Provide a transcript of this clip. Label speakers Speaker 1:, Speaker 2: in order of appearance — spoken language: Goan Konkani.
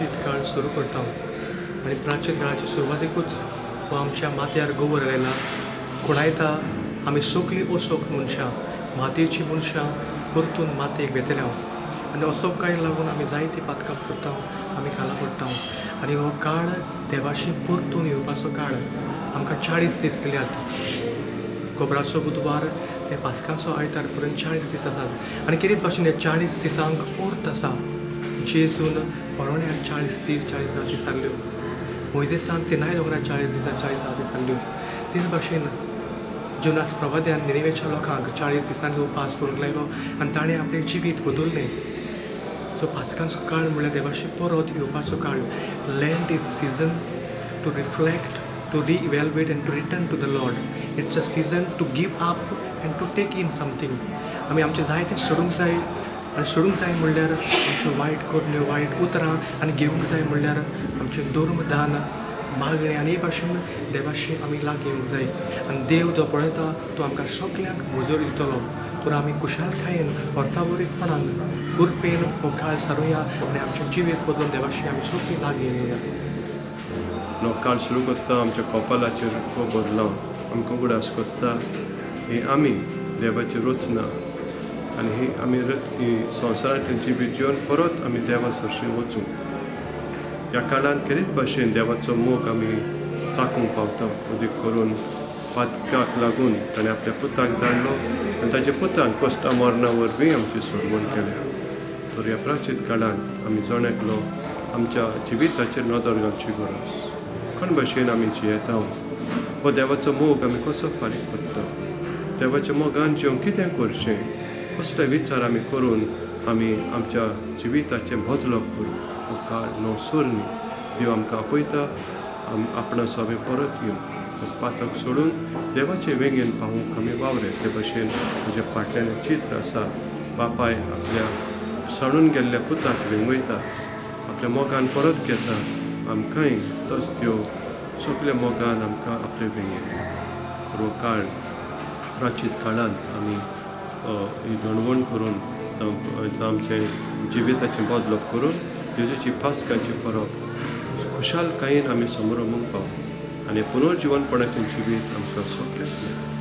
Speaker 1: प्राचीत काळ सुरू करता आनी प्राचीत काळाच्या सुरवातेकूच हो आमच्या माथ्यार गोबर आयला खुणायता. आमी सगळीं असोक मनशां, मातयेचीं मनशां परतून मातयेक वेतले आनी असोकाय लागून आमी जायतीं पातकां करता, आमी खाला पडटा. आनी हो काळ देवाशी परतून येवपाचो काळ. आमकां 40 दीस दिल्यात. गोबराचो बुधवार ते पास्काचो आयतार पर्यंत 40 दीस आसात आनी कितें भाशेन ह्या 40 दिसांक अर्थ आसा. जेजून मरण्याक 40 दीस 40 राती सारल्यो, मोयजेसान सिनाय दोंगरार 40 दिसां 40 राती सारल्यो. तेच भाशेन जोनास प्रवाद्यान निनेवेच्या लोकांक 40 दिसांनी उपास करूंक लायलो आनी ताणें आपलें जिवीत बदललें. सो पास्काचो काळ म्हणल्यार देवाशी परत येवपाचो काळ. Lent is a season to reflect, to re-evaluate and to return to the Lord. It's a season to give up and to take in something. आमी आमचें जाय तें सोडूंक जाय आनी सोडूंक जाय म्हणल्यार आमच्यो वायट करण्यो, वायट उतरां, आनी घेवंक जाय म्हणल्यार आमचें धर्मदान, मागणें. आनी हे भाशेन देवाशी आमी लागीं येवंक जाय आनी देव जो पळयता तो आमकां सगल्यांक मजूर दितलो. तर आमी खुशालकायेन, अर्थावरीपणान, कृपेन हो काळ सारुया आनी आमचें जिवीत बदलून देवाशी आमी सगळीं लागीं येवया.
Speaker 2: नो काळ सुरू करता आमच्या कपालाचेर गोबर लावन आमकां उगडास करता ही आमी देवाची रचना आनी ही आमी ही संवसारांतलें जिवीत जिवन परत आमी देवा सरशीं वचूं. ह्या काळांत खेरीत भाशेन देवाचो मोग आमी चाकूंक पावता. अदीक करून पातकाक लागून ताणें आपल्या पुताक धाडलो आनी ताच्या पुतान कश्टा मरणा वरवीं आमची सोडवण केल्या. तर ह्या प्राचीत काळांत आमी जण एकलो आमच्या जिविताचेर नदर घालची गरज. कोण भाशेन आमी जियेता हो देवाचो मोग आमी कसो फारीक करता, देवाच्या मोगान जिवंक कितें करचें, कसले विचार आमी करून आमी आमच्या जिविताचें बदलप करूं. हो काळ न्हू सोरनी देव आमकां आपयता आपणाचो आमी परत येवन पातक सोडून देवाचे वेंगेन पावूंक आमी वावरे. ते भाशेन म्हज्या फाटल्यान चित्र आसा, बापाय आपल्या सणून गेल्ल्या पुताक वेंगयता, आपल्या मोगान परत घेता. आमकांय तोच देव सगल्या मोगान आमकां आपले वेंगेन. हो काळ प्राचीत काळांत आमी ही दणवण करून आमचें जिविताचें बदलप करून जेजूची पास्काची परब खुशालकायेन आमी समरमूंक पावू आनी पुनर्जिवनपणाचें जिवीत आमकां सगळ्यांक मेळटा.